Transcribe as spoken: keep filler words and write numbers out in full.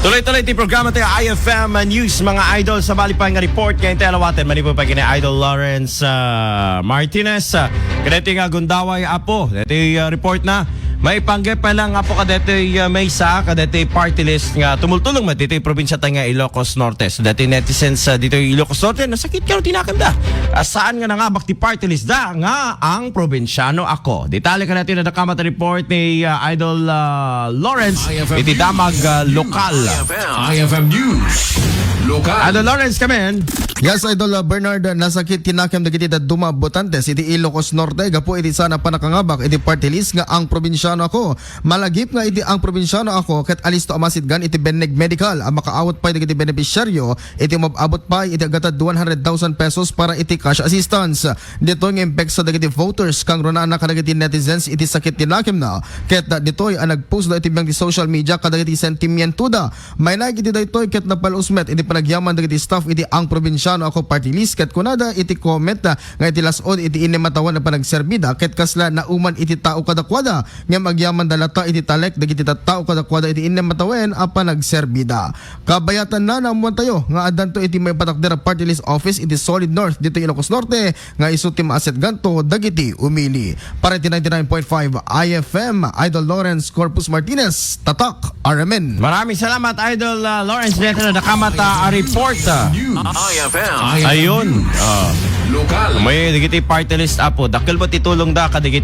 Tuloy-tuloy ti programa ti I F M News, mga idol. Sa bali pa nga report nga intay alawaten, manipud pa kini Idol Lawrence, ah, Martinez. Ah, kadeti nga gundaway, apo, deti, ah, report na. Maipanggep pa lang, apo, kadeti, ah, maysa, kadeti party list nga tumultulong met ditoy probinsya tayo nga Ilocos Norte. So, deti netizens, ah, ditoy Ilocos Norte, nasakit kayo tinakam da. Ah, saan nga nangabak ti party list da nga ang probinsyano ako? Detalye kadeti na dakama ti report ni, ah, Idol, ah, Lawrence iti damag, ah, lokal. I F M News. Lokal. Idol Lawrence, come in. Yes, Idol, uh, Bernard, uh, nasakit ti nakem dagiti dadduma a botantes iti Ilocos Norte gapu iti saan a pannakangabak iti party list nga Ang Probinsyano Ako. Malagip nga iti Ang Probinsyano Ako ket alisto a masidgan iti benneg medikal a makaawat pay dagiti benepisyaryo iti umab-abot pay iti aggatad one hundred thousand pesos para iti cash assistance. Ditoy nga impekso dagiti voters kang runana kadagiti netizens iti sakit ti nakemna. Ket, uh, ditoy a nagpusda iti biang ti social media kadagiti sentimientoda. Mainaig iti daytoy ket napal-os met iti panagyaman dagiti staff iti Ang Probinsyano Ako Party List ket kunada iti comment, ah, nga iti las-ud iti innem a tawen a panagserbida ket kasla nauman iti tao kadakuada ngem agyamanda latta iti talek dagiti tattao kadakuada iti innem a tawen a panagserbida. Kabayatanna, naammoantayo nga addanto iti maipatakder a party list office iti Solid North ditoy Ilocos Norte nga isu ti maassetganto dagiti umili. Para iti ninety-nine point five I F M, Idol Lawrence Corpus Martinez, Tatak R M N. Maraming salamat, Idol, ah, Lawrence. Dito na nakamat, ah, a report, ah. News. I F M. Ayun. Ah. Lokal. May dagiti party list, apo. Dakkel mo titulong da kadigiti